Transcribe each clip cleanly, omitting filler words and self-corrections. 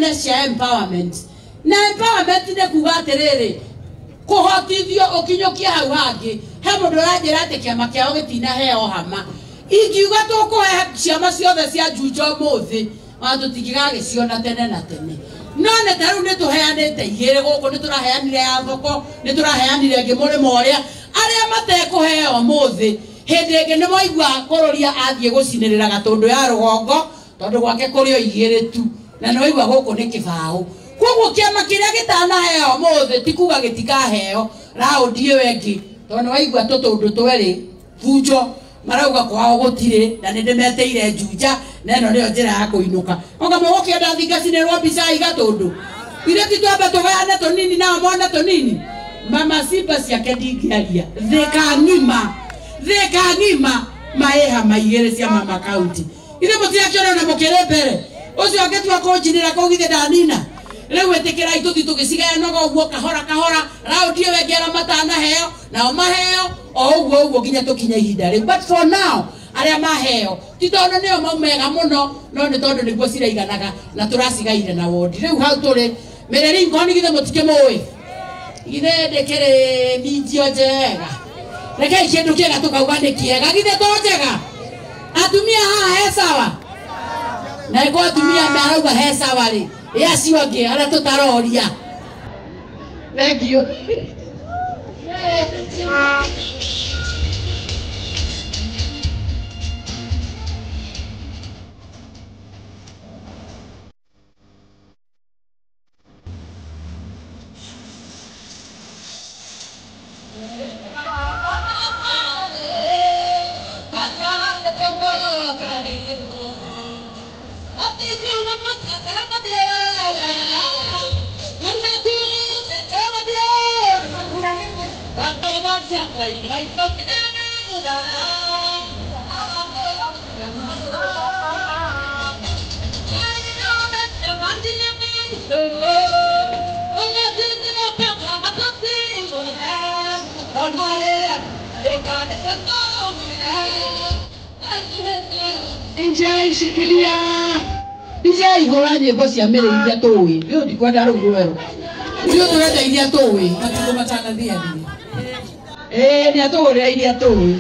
tũheane cia empowerment. Na empowerment nĩ kuga atĩrĩrĩ, kũhotithio ũkinyũkie hau hangĩ. He mũndũ ũranjĩra atĩ kĩama kĩao gĩtinaheo hama. Ingiuga tũkũhe ciama ciothe cia Juja ũmũthĩ, ona tũtingĩgagĩciona tene na tene. No nĩ ta rĩu nĩ tũheanĩte igĩrĩ gũkũ, nĩ tũraheanire ya thoko, nĩ tũraheanire ĩngĩ mũrĩmo ũrĩa. Arĩa matekũheo ũmũthĩ, hĩndĩ ĩngĩ nĩ mwaigua kũrũria athiĩ gũcinĩrĩra Gatũndũ ya rũgongo, tondũ gwake kũrĩ o igĩrĩ tu, na nĩ waigua gũkũ nĩ kĩbaũ. Koguo kĩama kĩrĩa gĩtanaheo ũmũthĩ ti kuga gĩtikaheo raundi ĩyo ĩngĩ, tondũ nĩ waigua tũtũndũ twerĩ bunjo marauga kwao gũtirĩ, na nĩ ndĩmetĩire Juja, na ĩno nĩyo njĩra ya kũinũka. Anga mũgũkĩenda thingacinĩrwo mbica i Gatũndũ, ithuĩ ti twambe tũgayane tũnini nao mone tũnini. Mama Simba ciake ndingĩaria, thĩka ng'ima, thĩka ng'ima maĩha maigĩrĩ cia mama kaunti. Ithuĩ mũtirakĩona na mũkĩrĩ mbere, ũcio angĩtua kũnjinĩra kũu githĩ ndanina. Rĩu ĩtĩkĩrai tũthiĩ tũgĩcigayanaga ũguo kahora kahora, raundi ĩyo ĩngĩ arĩa matanaheo nao maheo o ũguo ũguo nginya tũkinye ihinda rĩu. But for now arĩa maheo ti tondũ nĩo maumega mũno, no nĩ tondũ nĩguo ciraiganaga na tũracigaire na wondi. Rĩu hau tũrĩ Mary Lincoln githĩ mũtikĩmũĩ, githĩ ndĩkĩrĩ minjio njega? Rekei kĩndũ kĩega tũkauga nĩ kĩega, githĩ to njega? Atumia haha he sawa? Na ĩko atumia marauga he sawa rĩ, ĩ acio angĩ arĩa tũtaroria. Thank you. DJ igũra nyĩmbo cia mĩrĩ iria tũĩ. Rĩu ndikwenda rũu rwerũ. Ithuĩ tũrenda iria tũĩ. Matukũ matanathiathia. Ĩĩ, nĩ atũgũrĩra iria tũĩ.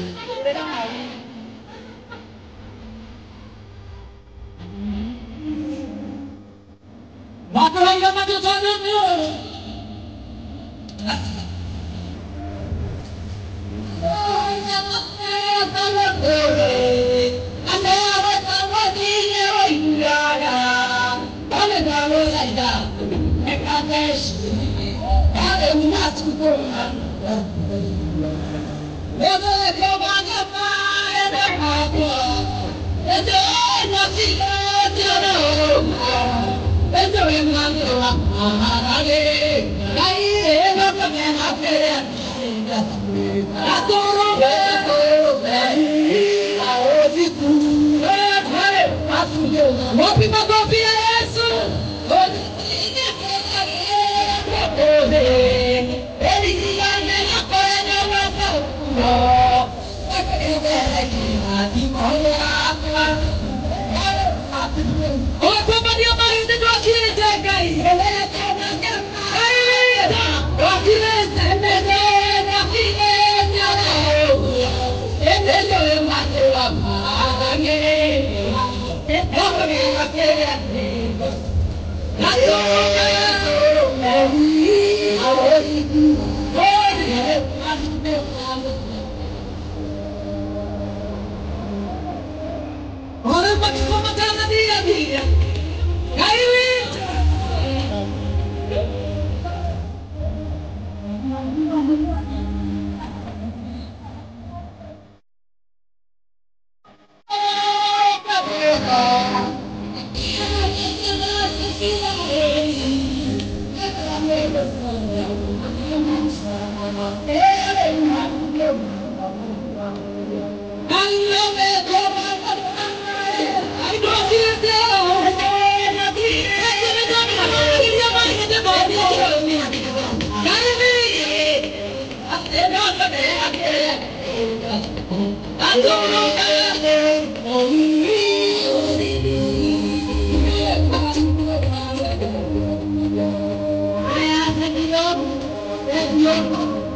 Thengiũ.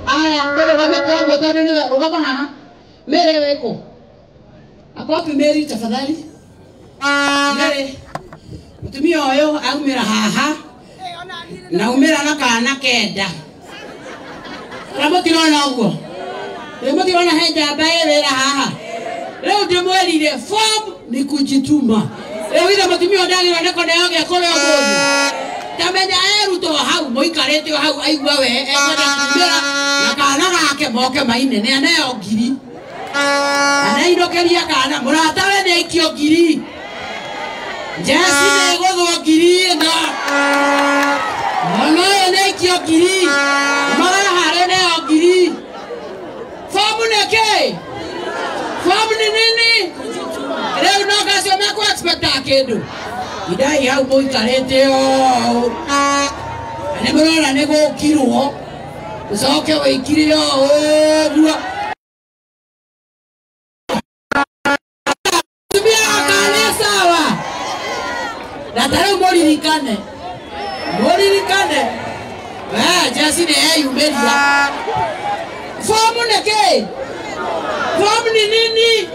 Aya, tũrũgame koguo tondũ nĩwe rũgama haha. Mary wĩkũ? Ako wapi Mary tafadhali? Mary. Mũtumia ũyũ aumĩra haha na aumĩra na kana kenda. Na mũtirona ũguo? Rĩu mũtirona he njamba ĩ wĩra haha? Rĩu ndĩmwĩrire form ni kujituma. Rĩu ithe mũtumia ũyũ ndagĩrĩirwo nĩ kũneo gĩa kũrĩa ũmũthĩ. Tamenya erutwo hau mũikarĩte o hau aigua we ekwenda kumĩra na kana gake moke maine nĩ aneo ngiri. Anainũkĩria kana mũratawe nĩ aikio ngiri. Jesi nĩ ĩgũthwo ngiri ĩna. Mwana ũyũ nĩ aikio ngiri. Magaharĩ neo ngiri. Fomu nĩ kĩ? Fomu nĩ nini? Rĩu no kacio mekũ expecta kĩndũ. Idai hau mũikarĩte ũũ. Na nĩ mũrona nĩ gũkirwo. Ũcoke wĩikire ũũ ũguo. Tumia akane sawa. Na ta rĩu mũririkane. Mũririkane. We, Jesi nĩ eyumĩria. Fomu nĩ kĩ? Fomu nĩ nini?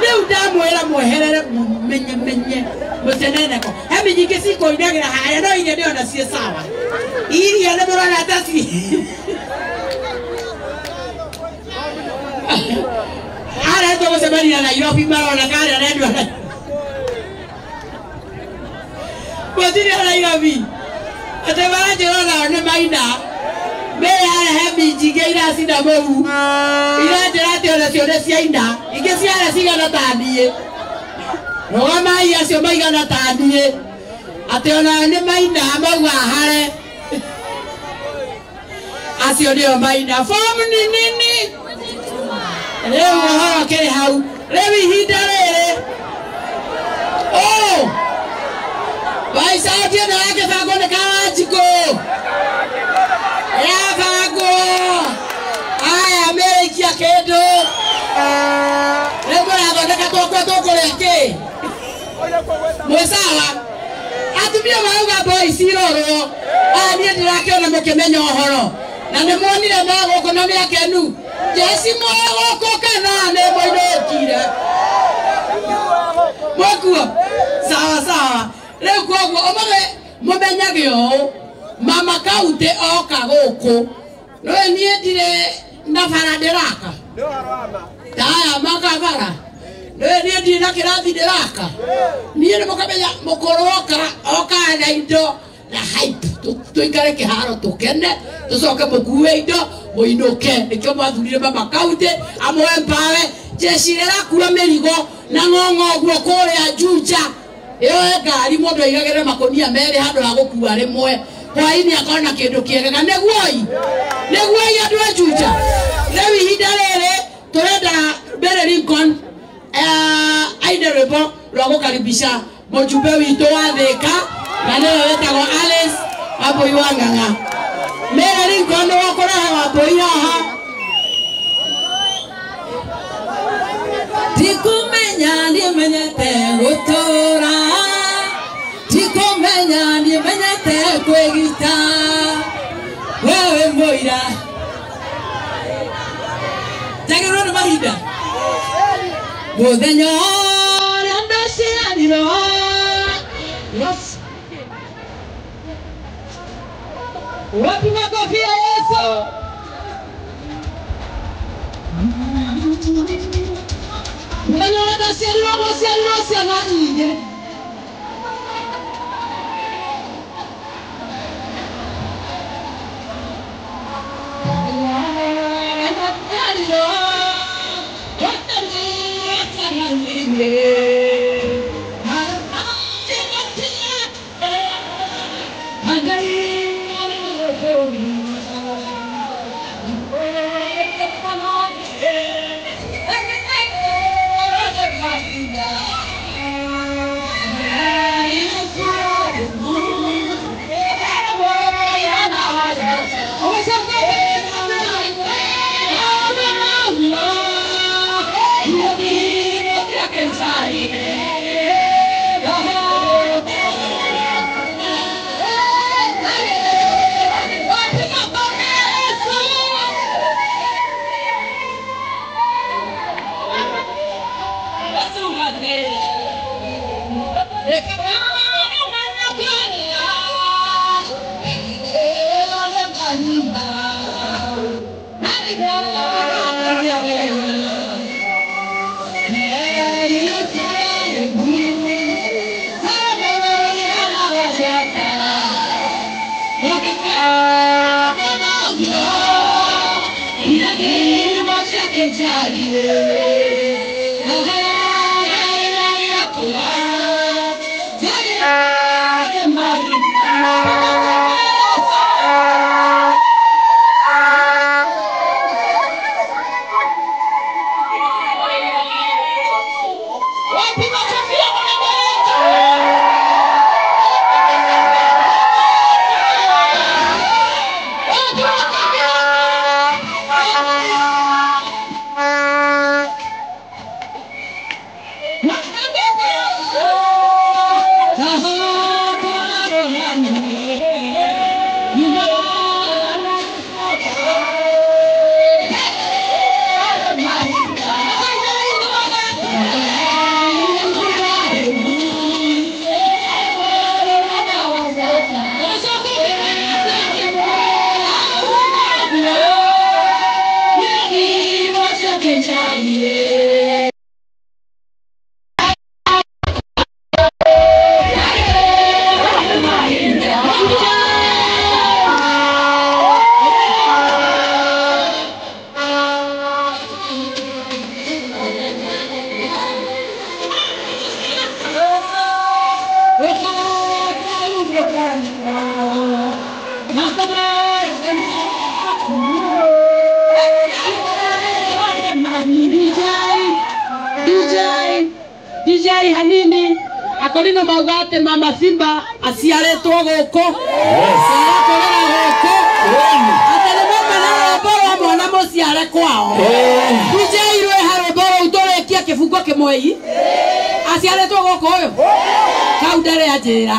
Rĩu ndamwĩra mweherere mũmenye menye mũceneneko. He mĩnyingĩ cikũinagĩra harĩa no iria ndĩrona ciĩ sawa. Iria nĩ mũrona ta ci. Arĩa tũgũcemania Nairobi marona karĩa arendwo na gũtirĩ a Nairobi. Atĩ maranjĩra onao nĩ maina. Mary arehe minji ingĩ iracina mũhu. Iranjĩra atĩ onacio nĩ ciaina. Ingĩ ciara cigana ta niĩ. Rũgamai acio maigana ta niĩ. Atĩ onao nĩ maina mauga hare. Acio nĩo maina. Form ni nini? Rĩu ũhoro ũkĩrĩ hau. Rĩu ihinda rĩrĩ. Oh! Waicaũtie na ya kĩbango nĩ ka Wanjikũ. Ya bango. Aya mĩrĩkia kĩndũ. Rĩu mũrathondeka twakwa tũkũrĩa kĩ? Mwĩ sawa? Atumia marauga boys irorwo. Aya niĩ ndĩrakĩona mũkĩmenya ũhoro. Na nĩ muonire me gũkũ na nĩ akenu. Jesi mwĩ gũkũ kana nĩ mũinũkire? Mwĩkuo? Sawa sawa. Rĩu koguo ũmũthĩ mũmenyage ũũ. Mama kaunti oka gũkũ. Rĩu niĩ ndirĩ na bara ndĩraka. Taya makabara. Rĩu niĩ ndirĩ na kĩrathi ndĩraka. Niĩ nĩ mũkamenya mũkũrũ oka oka na indo na hype. Tũikare kĩharo tũkene tũcoke mũkue indo mũinũke. Nĩkĩo mwathurire mama kaunti amũhe mbawe jeshi ĩrakua mĩrigo na ng'ong'o ũguo kũrĩa Juja. Ĩyoe ngari mũndũ aigagĩrĩre makũnia merĩ handũ ha gũkua rĩmwe. Hwaĩ-inĩ akona kĩndũ kĩega. Nĩguoi? Nĩguoi andũ a Juja? Rĩu ihinda rĩrĩ tũrenda Mary Lincoln aine rwĩmbo rwa gũkaribisha mũjumbe witũ wa Thĩka na nĩwe wĩtagwo Alice Wambui wa Ng'ang'a. Mary Lincoln nĩwe ũkũrehe Wambui haha. Ndikumenya nĩmenyete gũtũra. Ndikumenya nĩmenyete kwĩgita. Wewe mũira. Njagĩrĩirwo nĩ mahinda. Mũthenya ũrĩa ndaciarirwo. Yes. Wapi makofi ya Yesu? Mũthenya ũrĩa ndaciarirwo gũciarirwo ciana nyingĩ. DJ hanini akorino maugate mama Simba aciaretwo guku agakorera guku atari mama na rwĩmbo rwa mwana mũciare kwao. DJ rwĩha rwĩmbo rũu tũrĩkie kĩbungo kĩmwe aciaretwo guku ũyũ kau ndarĩ anjĩra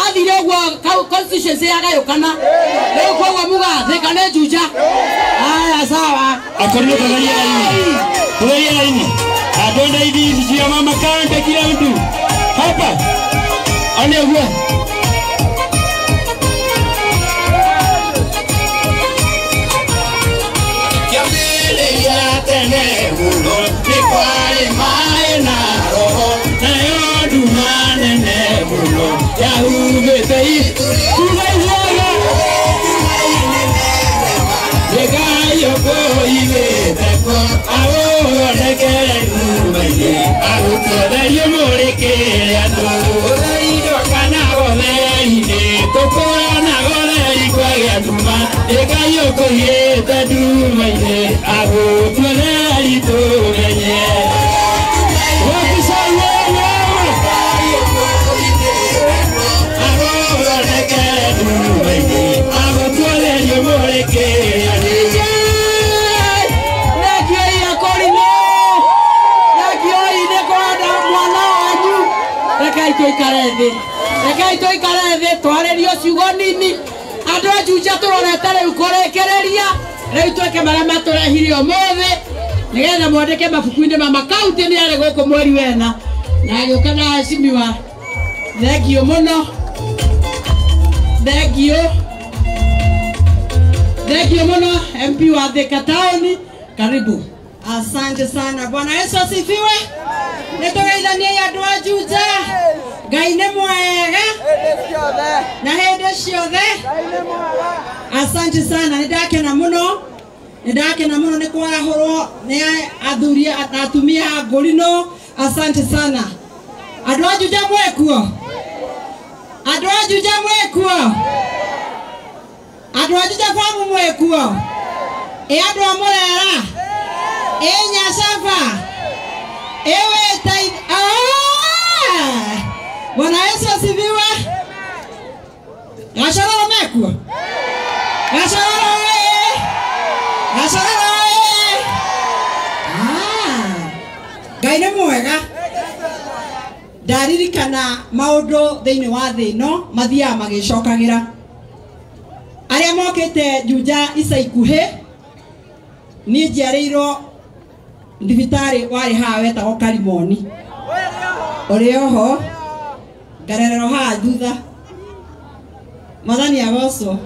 athire ũguo constituency yagayũkana rĩu koguo mugathĩka nĩ Juja. Haya sawa akorino tugarie laini adonda hivi sisi ya mama kande kila mtu hapa ane huwa kiambele ya tene muno ni kwale mae na roho na yodu manene muno ya ubete tugaiwaga Yegayo koiwe ko awo nekere numaye arutotherio mũrĩkĩre andũ ũtheri kana gotheri-inĩ tũkũrana gotheri kwagĩa nduma Ngai ũkũigĩte nduma-inĩ agũtuotheri tũmenye agũthondekere nduma-inĩ agũtuotherio mũrĩkĩre andũ. Rekei tũikare thĩ twarĩrio ciugo nini andũ a Juja tũrorete rĩu kũrĩkĩrĩria rĩu twĩke marĩa matũrehire ũmũthĩ nĩgetha mwandĩke mabuku-inĩ ma makaunti nĩ arĩ gũkũ mweri wena na agĩũka na heshimiwa. Thengiũ mũno, thengiũ, thengiũ mũno MP wa Thika Town, karibu. Asante sana. Bwana Yesu asifiwe. Nĩtũgeithanie andũ a Juja. Ngai nĩ mwega na hĩndĩ ciothe. Asante sana, nĩndakena mũno, nĩndakena mũno nĩ kwarahũrwo nĩ athuri na atumia a Ngũrinũ. Asante sana. Andũ a Juja mwĩkuo? Andũ a Juja mwĩkuo? Andũ a Juja famu mwĩkuo? Ĩ andũ a Mũrera? Ĩ Nyacaba? Ĩ wĩta Bwana Yesu asifiwe. Gachororo mekuo? Gachororo oye! Gachororo oye! Ngai nĩ mwega. Ndaririkana maũndũ thĩinĩ wa thĩ ĩno mathiaga magĩcokagĩra. Arĩa mokĩte Juja ica ikuhĩ, niĩ njiarĩirwo thibitarĩ warĩ haha wetagwo Karimoni ũrĩ oho ngarererwo haha thutha. Mwathani agocwo.